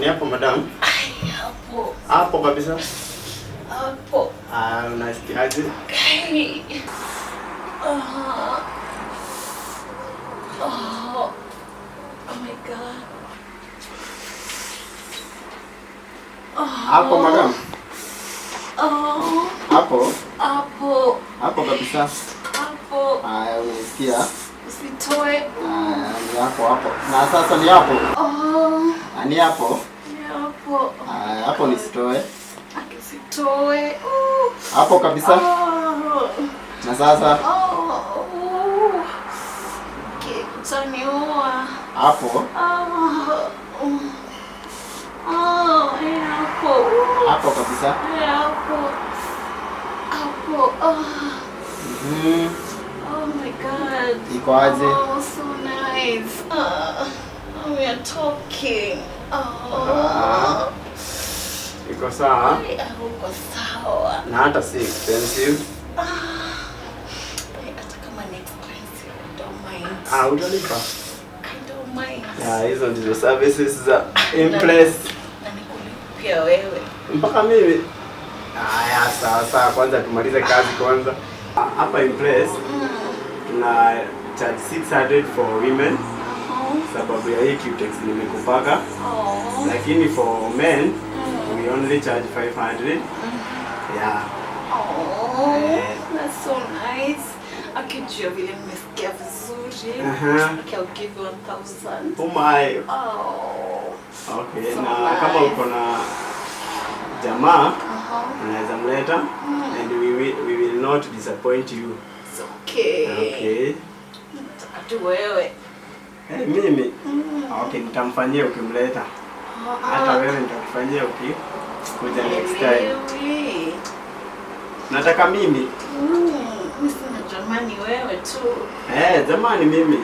Ni hapo, madam. Ai, hapo. Hapo kabisa. Hapo. Ah, unasikiaje? Ai. Ah. Oh. Oh my God. Oh. Hapo, madam. Oh. Hapo. Hapo. Hapo kabisa. Hapo. Haya, unasikia? Usitoe. Haya, ni hapo hapo. Na sasa ni hapo. Oh. Ah, ni hapo. Ni hapo. Haya, hapo nisitoe. Akisitoe. Hapo kabisa. Oh. Na sasa Oh. Okay, utaniua. Hapo. Oh. Oh, eh, hapo. Hapo kabisa. Eh, hapo. Hapo. Oh. Oh my God. Iko aje? Oh, so nice. We are talking. Oh. Ah. Iko sawa? Ai, uko sawa. Na hata si expensive. Ah. Ai, hata kama ni expensive, I don't mind. Ah, utalipa. I don't mind. Yeah, hizo ndizo services za Impress. Na nikulipia wewe. Mpaka mimi. Haya, sawa sawa, kwanza tumalize kazi kwanza. Ah, hapa Impress tuna charge 600 for women sababu ya hii cutex nimekupaka. Oh. Lakini for men we only charge 500. Yeah. Oh, Eh. that's so nice. Akijua vile nimesikia vizuri. Okay, I'll give you 1000. Oh my. Oh. Okay, So na nice. kama uko na jamaa unaweza mleta and we will not disappoint you. It's okay. Okay. Nataka tu wewe. Hey, mimi? Okay, nitamfanyia ukimleta. Hata wewe nitakufanyia ukikuja next time. Wewe. Nataka mimi. Mimi sina jamani, wewe tu. Eh, jamani mimi.